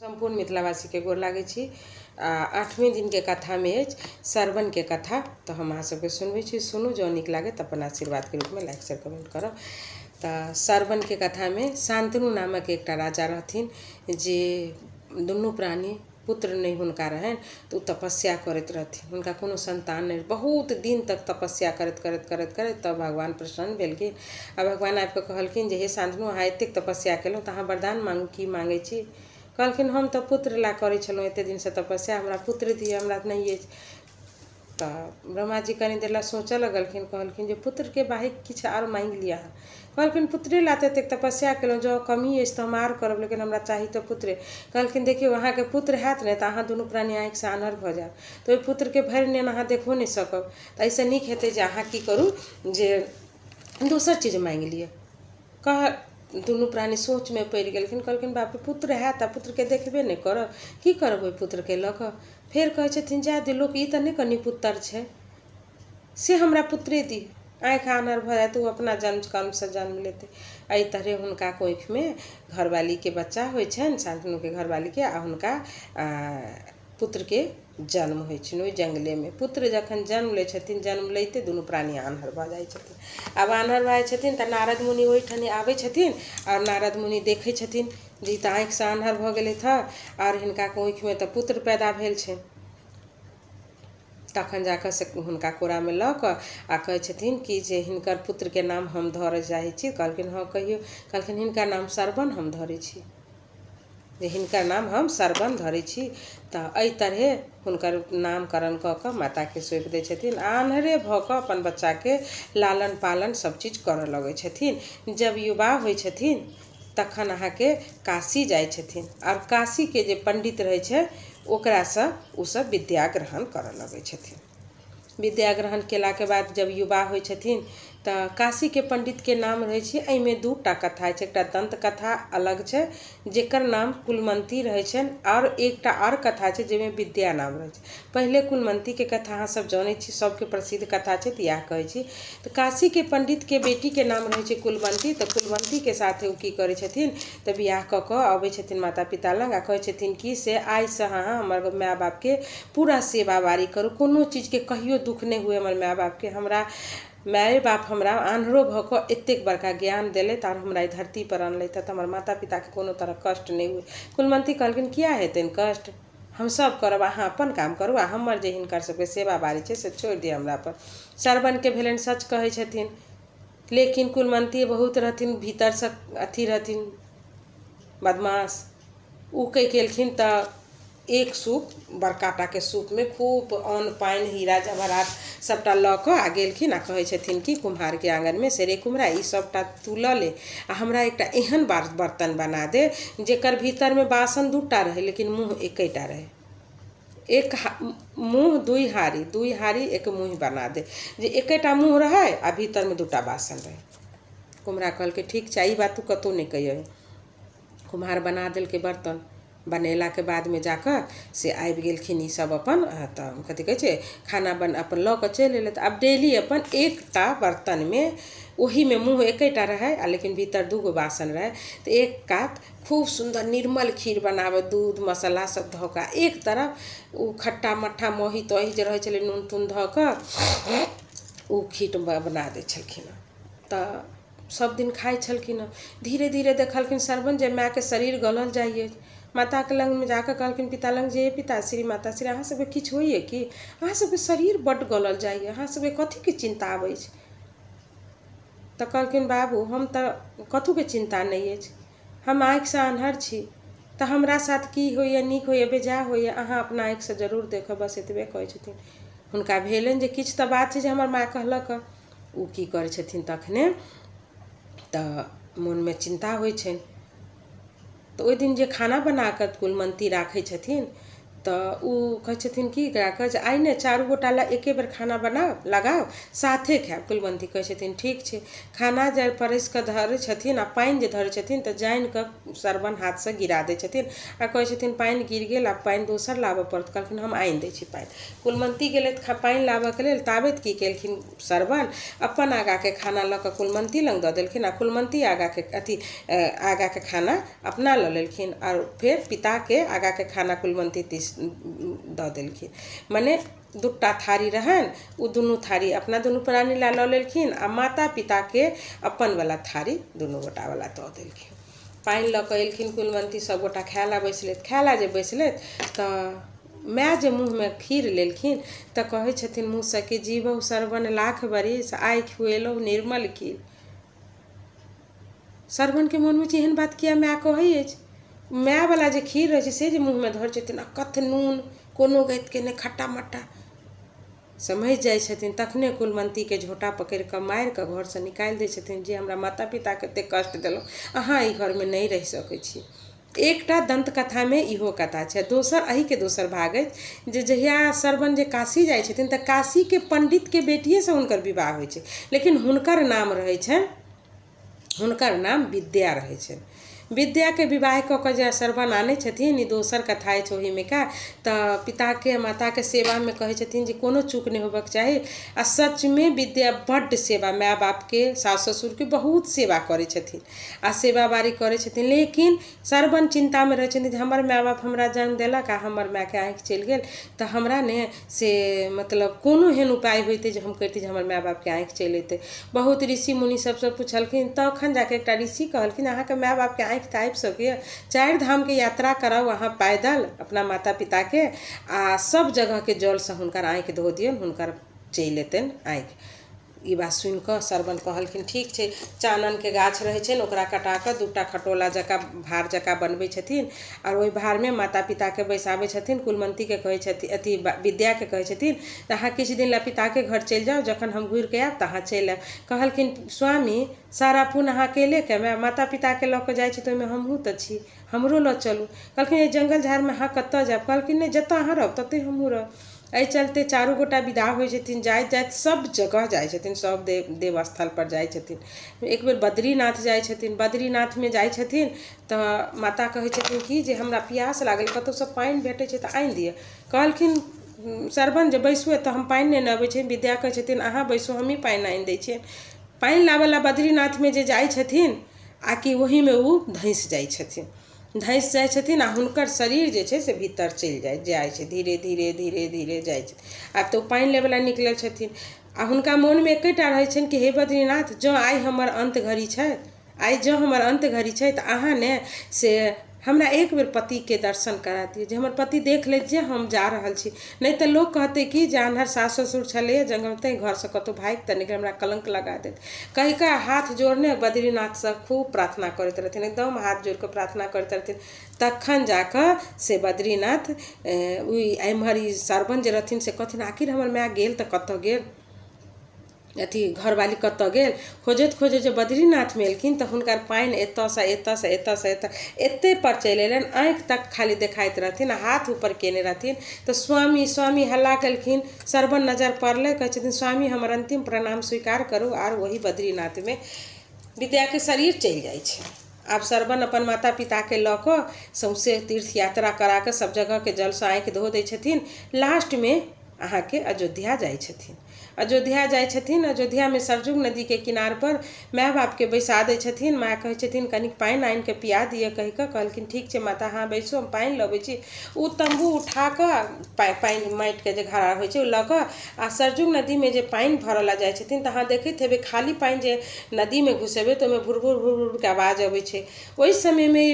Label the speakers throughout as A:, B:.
A: सम्पूर्ण मिथिलावासीके गोर लागै छी। आ आठवीं दिनके कथामे अछि श्रवणके कथा, तऽ हम अहाँ सबके सुनबै छी। सुनू, जँ नीक लागै तऽ अपन आशीर्वादके रूपमे लाइक शेयर कमेंट करब। तऽ श्रवणके कथामे शान्तनु नामक एकटा राजा रहथिन, जे दुनू प्राणी पुत्र नहि हुनका रहनि, तऽ ओ तपस्या करैत रहथिन। हुनका कोनो संतान नहि। बहुत दिन तक तपस्या करैत करैत करैत करैत तब भगवान प्रसन्न भेलखिन। आ भगवान आबिकऽ कहलखिन जे हे शान्तनु, अहाँ एतेक तपस्या केलहुँ तऽ अहाँ वरदान मांगू, की मांगै छी? कहलखिन हम तऽ पुत्र ला करै छलहुँ एतेक दिनसँ तपस्या, हमरा पुत्र दिअ, हमरा नहि अछि। तऽ ब्रह्माजी कनि देर ला सोचऽ लगलखिन। कहलखिन जे पुत्रके बाहिक किछु आर माँगि लिअ अहाँ। कहलखिन पुत्रे ला तऽ एतेक तपस्या केलहुँ, जँ कमी अछि तऽ हम आर करब, लेकिन हमरा चाही तऽ पुत्रे। कहलखिन देखियौ, अहाँके पुत्र हैत ने तऽ अहाँ दुनू प्राणी आँखिसँ आन्हर भऽ जायब, तऽ ओहि पुत्रके भरि नेन अहाँ देखहो नहि सकब। तऽ एहिसँ नीक हेतै जे अहाँ की करू जे दोसर चीज माँगि लिअ। कह दुनू प्राणी सोचमे पड़ि गेलखिन। कहलखिन बाप रे, पुत्र हैत आ पुत्रके देखबे नहि करब, की करब ओहि पुत्रके लऽ कऽ? फेर कहै छथिन जाए दियौ, लोक ई तऽ नहि कनि पुत्र छै से हमरा पुत्रे दी, आँखि आन्हर भऽ जायत, ओ अपना जन्म कर्मसँ जन्म लेतै। एहि तरहे हुनका कोखिमे घरवालीके बच्चा होइ छनि, शान्तनुके घरवालीके, आ हुनका पुत्रके जन्म होइ छनि ओहि जङ्गलेमे। पुत्र जखन जन्म लै छथिन, जन्म लैते दुनू प्राणी आन्हर भऽ जाइ छथिन। आब आन्हर भऽ जाइ छथिन तऽ नारद मुनि ओहिठाम आबै छथिन, आओर नारद मुनि देखै छथिन जे ई तऽ आँखिसँ आन्हर भऽ गेलथि हँ, आओर हिनका कोखिमे तऽ पुत्र पैदा भेल छनि। तखन जाकऽ से हुनका कोरामे लऽ कऽ आ कहै छथिन कि जे हिनकर पुत्रके नाम हम धरऽ चाहै छी। कहलखिन हँ कहियौ। कहलखिन हिनकर नाम श्रवण हम धरै छी, जे हिनकर नाम हम श्रवण धरै छी। तऽ एहि तरहे हुनकर नामकरण कऽ कऽ माताके सौंपि दै छथिन। आ आन्हरे भऽ कऽ अपन बच्चाके लालन पालन सब चीज करऽ लगै छथिन। जब युवा होइ छथिन तखन अहाँके काशी जाइ छथिन, आओर काशीके जे पंडित रहै छै ओकरासँ ओसब विद्या ग्रहण करऽ लगै छथिन। विद्या ग्रहण केलाके बाद जब युवा होइ छथिन तऽ काशीके पंडितके नाम रहै छै। एहिमे दू टा कथा छै, एकटा दन्त कथा अलग छै जेकर नाम कुलमन्ती रहै छनि, आओर एकटा आओर कथा छै जाहिमे विद्या नाम रहै छै। पहिले कुलमन्तीके कथा अहाँ सब जनै छी, सबके प्रसिद्ध कथा छै तऽ इएह कहै छी। तऽ काशीके पंडितके बेटीके नाम रहै छै कुलवंती। तऽ कुलवंतीके साथे ओ की करै छथिन तऽ बियाह कऽ कऽ अबै छथिन माता पिता लग, आ कहै छथिन कि से आइसँ अहाँ हमर माय बापके पूरा सेवा बारी करू, कोनो चीजके कहियो दुःख नहि हुए हमर माय बापके। हमरा माय बाप हमरा आन्हरो भऽ कऽ एतेक बड़का ज्ञान देलथि आओर हमरा एहि धरतीपर अनलथि, तऽ हमर माता पिताके कोनो तरहक कष्ट नहि हुए। कुलवंती कहलखिन किया हेतनि कष्ट, हम सब करब, अहाँ अपन काम करू आ हमर जे हिनकर सबके सेवा बारी छै से छोड़ि दिअ हमरा पर। श्रवणके भेलनि सच कहै छथिन, लेकिन कुलवंती बहुत रहथिन भीतरसँ अथी रहथिन बदमाश। ओ कहि केलखिन तऽ एक सूप बड़का टाके सूपमे खूब अन्न पानि हीरा जवाहरात सबटा लऽ कऽ आ गेलखिन, आ कहै छथिन कि कुम्हारके आँगनमे से रे कुम्हरा, ई सबटा तू लऽ ले आ हमरा एकटा एहन बर्तन बना दे जेकर भीतरमे बासन दू टा रहै लेकिन मुँह एकेटा रहै। एक मुँह दुइ हारी, दुइ हारी एक मुँह बना दे, जे एकेटा मुँह रहै आ भीतरमे दूटा बासन रहै। कुम्हरा कहलकै ठीक छै, ई बात तू कतहु नहि कहियौ। कुम्हार बना देलकै बर्तन। बनेलाके बादमे जाकऽ से आबि गेलखिन ई सब अपन, तऽ कथी कहै छै खाना बन अपन लऽ कऽ चलि एलै। तऽ आब डेली अपन एकटा बर्तनमे ओहीमे मुँह एकेटा रहै आ लेकिन भीतर दूगो बासन रहै, तऽ एक कात खूब सुन्दर निर्मल खीर बनाबै दूध मसाला सब धऽ कऽ, एक तरफ ओ खट्टा मट्ठा मही तही जे रहै छलै नून तून धऽ कऽ ओ खीर बना दै छलखिन हँ। तऽ सब दिन खाइ छलखिन हँ। धीरे धीरे देखलखिन श्रवण जे मायके शरीर गलल जाइए। माताके लगमे जाकऽ कहलखिन पिता लग जे पिताश्री माताश्री, अहाँ सबके किछु होइए की? अहाँ सबके शरीर बड्ड गलल जाइए, अहाँ सबके कथीके चिन्ता आबै छै? तऽ कहलखिन बाबू हम तऽ कथूके चिन्ता नहि अछि, हम आँखिसँ आन्हर छी, तऽ हमरा साथ की होइए, नीक होइए बेजाय होइए अहाँ अपना आँखिसँ जरूर देखब, बस एतबे कहै छथिन। हुनका भेलनि जे किछु तऽ बात छै जे हमर माय कहलक। ओ की करै छथिन तखने तऽ मोनमे चिन्ता होइ छनि। तऽ ओहि दिन जे खाना बना कऽ कुलमन्ती राखै छथिन तऽ ओ कहै छथिन कि एकरा कऽ जे आइ ने चारू गोटा लए एके बेर खाना बनाउ लगाउ, साथे खायब। कुलवन्ती कहै छथिन ठीक छै। खाना जे परसि कऽ धरै छथिन आ पानि जे धरै छथिन तऽ जानि कऽ सरवन हाथसँ गिरा दै छथिन आ कहै छथिन पानि गिर गेल, आब पानि दोसर लाबऽ पड़त। कहलखिन हम आनि दै छी पानि। कुलवन्ती गेलथि पानि लाबऽके लेल, ताबत की केलखिन सरवन अपन आगाँके खाना लऽ कऽ कुलवन्ती लग दऽ देलखिन आ कुलवन्ती आगाँके अथी आगाँके खाना अपना लऽ लेलखिन आओर फेर पिताके आगाँके खाना कुलवन्ती दिस दऽ देलखिन। मने दूटा थारी रहनि, ओ दुनू थारी अपना दुनू प्राणी लए लऽ लेलखिन आ माता पिताके अपन वला थारी दुनू गोटा वला दऽ देलखिन। पानि लऽ कऽ एलखिन कुलवन्ती, सब गोटा खाय लए बैसलथि। खाय लए जे बैसलथि तऽ माय जे मुँहमे खीर लेलखिन तऽ कहै छथिन मुँहसँ कि जीवौ सरवन लाख बरिस, आइ खुएलहुँ निर्मल खीर। सरवनके मोनमे छै एहन बात किया माय कहै अछि। मायवला जे खीर रहै छै से जे मुँहमे धरै छथिन आ कथ नून कोनो गतिके नहि, खट्टा मट्टा समझि जाइ छथिन। तखने कुलवन्तीके झोँटा पकड़ि कऽ मारि कऽ घरसँ निकालि दै छथिन जे हमरा माता पिताके एतेक कष्ट देलहुँ, अहाँ एहि घरमे नहि रहि सकै छी। एकटा दन्त कथामे इहो कथा छै। दोसर एहिके दोसर भाग अछि जे जहिया सरवन जे काशी जाइ छथिन तऽ काशीके पण्डितके बेटिएसँ हुनकर विवाह होइ छै, लेकिन हुनकर नाम रहै छनि, हुनकर नाम विद्या रहै छनि। विद्याके विवाह कऽ कऽ जे सरवन आनै छथिन, ई दोसर कथा अछि ओहिमे का, तऽ पिताके माताके सेवामे कहै छथिन जे कोनो चूक नहि होबऽके चाही। आ सचमे विद्या बड्ड सेवा माय बापके सास ससुरके बहुत सेवा करै छथिन आ सेवा बारी करै छथिन, लेकिन सरवन चिन्तामे रहै छथिन जे हमर माय बाप हमरा जन्म देलक आ हमर मायके आँखि चलि गेल, तऽ हमरा ने से मतलब कोनो एहन उपाय होइतै जे हम करितै जे हमर माय बापके आँखि चलि अयतै। बहुत ऋषि मुनि सबसँ पुछलखिन, तखन जाके एकटा ऋषि कहलखिन अहाँके माय बापके आँखि तऽ आबि सकैए, चारि धामके यात्रा कराउ अहाँ पैदल अपना माता पिताके आ सब जगहके जलसँ हुनकर आँखि धो दियौन, हुनकर चलि अयतनि आँखि। ई बात सुनि कऽ सरवन कहलखिन ठीक छै। चाननके गाछ रहै छनि, ओकरा कटा कऽ दूटा खटोला जकाँ भार जकाँ बनबै छथिन आओर ओहि भारमे माता पिताके बैसाबै छथिन। कुलवन्तीके कहै छथिन अथी विद्याके कहै छथिन तऽ अहाँ किछु दिन लए पिताके घर चलि जाउ, जखन हम घुरिके आयब तऽ अहाँ चलि आयब। कहलखिन स्वामी सारा पुण्य अहाँ अकेले कमायब, माता पिताके लऽ कऽ जाइ छी तऽ ओहिमे हमहूँ तऽ छी, हमरो लऽ चलू। कहलखिन एहि जङ्गल झाड़मे अहाँ कतऽ जायब? कहलखिन नहि, जतऽ अहाँ रहब ततहि हमहूँ रहब। एहि चलते चारू गोटा विदा होइ छथिन, जाइत जाइत सब जगह जाइ छथिन, सब देवस्थल पर जाइ छथिन। एक बेर बद्रीनाथ जाइ छथिन, बद्रीनाथमे जाइ छथिन तऽ माता कहै छथिन कि जे हमरा पियास लागल, कतहुसँ पानि भेटै छै तऽ आनि दिअ। कहलखिन सरवन जे बैसू एतऽ, हम पानि नेने अबै छी। विद्या कहै छथिन अहाँ बैसू, हमही पानि आनि दै छियै। पानि लाबऽ लए बद्रीनाथमे जे जाइ छथिन आ कि ओहीमे ओ धँसि जाइ छथिन, धँसि जाइ छथिन आ हुनकर शरीर जे छै से भीतर चलि जाइ छै, धीरे धीरे धीरे धीरे जाइ छै। आब तऽ ओ पानि लेबऽ निकलल छथिन आ हुनका मोनमे एकेटा रहै छनि कि हे बद्रीनाथ, जँ आइ हमर अन्त घड़ी छै, आइ जँ हमर अन्त घड़ी छै तऽ अहाँ ने से हमरा एक बेर पतिके दर्शन करा दिअ, जे हमर पति देख लेत जे हम जा रहल छी, नहि तऽ लोक कहतै कि जे आन्हर सास ससुर छलैए जङ्गल तैँ घरसँ कतहु भागि तऽ निकलि हमरा कलङ्क लगा देत। कहि कऽ हाथ जोड़ने बद्रीनाथसँ खूब प्रार्थना करैत रहथिन, एकदम हाथ जोड़ि कऽ प्रार्थना करैत रहथिन। तखन जाकऽ से बद्रीनाथ एम्हर ई सरवन जे रहथिन से कहथिन आखिर हमर माय गेल तऽ कतऽ गेल, अथी घरवाली कतऽ गेल। खोजैत खोजैत जे बद्रीनाथमे एलखिन तऽ हुनकर पानि एतऽसँ एतऽसँ एतऽसँ एतऽ एते पर चलि एलनि, आँखि तक खाली देखाइत रहथिन, हाथ ऊपर केने रहथिन। तऽ स्वामी स्वामी हल्ला केलखिन, सरवन नजर पड़लै, कहै छथिन स्वामी हमर अन्तिम प्रणाम स्वीकार करू। आर वही बद्रीनाथमे विद्याके शरीर चलि जाइ छै। आब सरवन अपन माता पिताके लऽ कऽ सौँसे तीर्थ यात्रा करा कऽ सब जगहके जलसँ आँखि धो दै छथिन। लास्टमे अहाँके अयोध्या जाइ छथिन, अयोध्या जाइ छथिन। अयोध्यामे सरजुग नदीके किनारपर माय बापके बैसा दै छथिन। माय कहै छथिन कनिक पानि आनि कऽ पिया दिअ कहि कऽ। कहलखिन ठीक छै माता, अहाँ बैसू हम पानि लबै छी। ओ तम्बू उठा कऽ पानि माटिके जे घड़ा होइ छै ओ लऽ कऽ आ सरजुग नदीमे जे पानि भरऽ लए जाइ छथिन तऽ अहाँ देखैत हेबै खाली पानि जे नदीमे घुसेबै तऽ ओहिमे भुरभुर भुरभुरके आवाज अबै छै। ओहि समयमे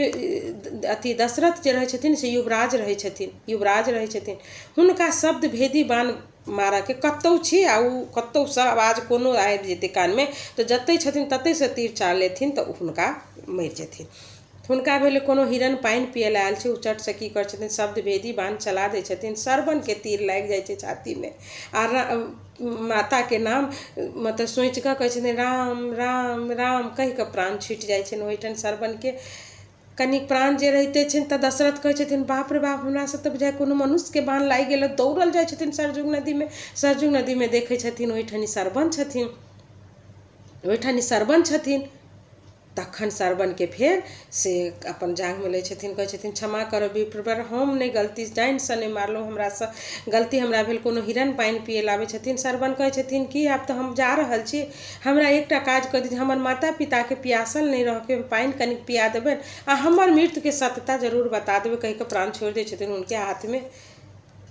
A: अथी दशरथ जे रहै छथिन से युवराज रहै छथिन, युवराज रहै छथिन। हुनका शब्द भेदी बाण मारऽके कतहु छी आ ओ कतहुसँ आवाज कोनो आबि जेतै कानमे तऽ जतहि छथिन ततहिसँ तीर चाल लेथिन तऽ हुनका मरि जेथिन। हुनका भेलै कोनो हिरण पानि पियै लए आयल छै, ओ चटसँ की करै छथिन शब्द भेदी बाण चला दै छथिन। सरवनके तीर लागि जाइ छै छातीमे आ माताके नाम मतलब सोचि कऽ कहै छथिन राम राम राम कहि कऽ प्राण छुटि जाइ छनि ओहिठाम सरवनके। कनिक प्राण जे रहिते छनि तऽ दशरथ कहै छथिन बाप रे बाप, हमरासँ तऽ बुझाइ कोनो मनुष्यके बाण लागि गेल। दौड़ल जाइ छथिन सरजुग नदीमे। सरजुग नदीमे देखै छथिन ओहिठाम सरवन छथिन, ओहिठाम सरवन छथिन। तखन सरवनके फेर से अपन जाँघमे लै छथिन, कहै छथिन क्षमा करब विप्रवर, हम नहि गलती जानिसँ नहि मारलहुँ, हमरासँ गलती हमरा भेल, कोनो हिरण पानि पिए लए आबै छथिन। सरवन कहै छथिन कि आब तऽ हम जा रहल छी, हमरा एकटा काज कऽ दिअ, हमर माता पिताके पियासल नहि रहके पानि कनिक पिया देबनि आ हमर मृत्युके सत्यता जरूर बता देबै, कहिकऽ प्राण छोड़ि दै छथिन हुनके हाथमे।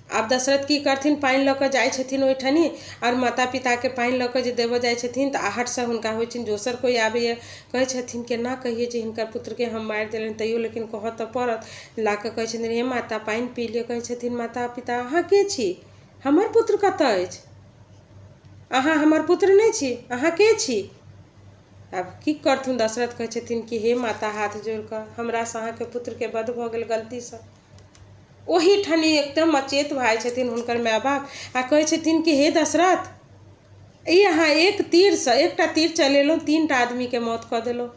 A: आब दशरथ की करथिन, पानि लऽ कऽ जाइ छथिन ओहिठनी आओर माता पिताके पानि लऽ कऽ जे देबऽ जाइ छथिन तऽ आहटसँ हुनका होइ छनि दोसर कोइ आबैए, कहै छथिन केना कहियै जे हिनकर पुत्रके हम मारि देलनि, तैयो लेकिन कहऽ तऽ पड़त। ला कऽ कहै छथिन हे माता पानि पी लिअ। कहै छथिन माता पिता अहाँ के छी, हमर पुत्र कतऽ अछि, अहाँ हमर पुत्र नहि छी, अहाँ के छी? आब की करथुन दशरथ, कहै छथिन कि हे माता हाथ जोड़ि कऽ हमरासँ अहाँके पुत्रके वध भऽ गेल गलतीसँ। ओही ठनी एकदम अचेत भए छथिन हुनकर माय बाप आ कहै छथिन कि हे दशरथ, ई अहाँ एक तीरसँ एकटा तीर चलेलहुँ 3टा आदमीके मौत कऽ देलहुँ,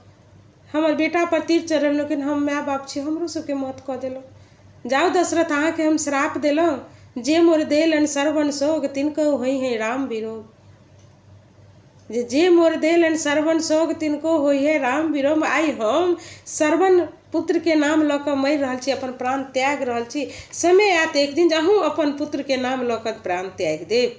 A: हमर बेटा पर तीर चढ़ेलहुँ, लेकिन हम माय बाप छी हमरो सबके मौत कऽ देलहुँ। जाउ दशरथ अहाँके हम श्राप देलहुँ, जे मोर देलन सरवन सोग तिनको होइ है राम विरोग। जे मोर देलन सरवन सोग तिनको होइ है राम विरोग। आइ हम सरवन पुत्रके नाम लऽ कऽ मरि रहल छी, अपन प्राण त्याग रहल छी, समय आयत एक दिन अहूँ अपन पुत्रके नाम लऽ कऽ प्राण त्यागि देब।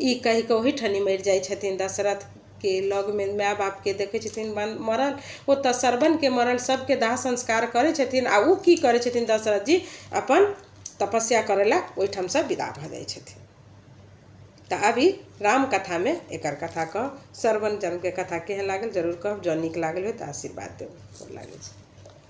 A: ई कहि कऽ ओही ठनी मरि जाइ छथिन। दशरथके लगमे माय बापके देखै छथिन मरल, ओतऽ सरवनके मरल सबके दाह संस्कार करै छथिन आ ओ की करै छथिन दशरथ जी अपन तपस्या करै लए ओहिठामसँ विदा भऽ जाइ छथिन। तऽ अभी रामकथामे एकर कथा कहब। सरवन जन्मके कथा केहन लागल जरूर कहब, जँ नीक लागल होय तऽ आशीर्वाद देब। लागै छै।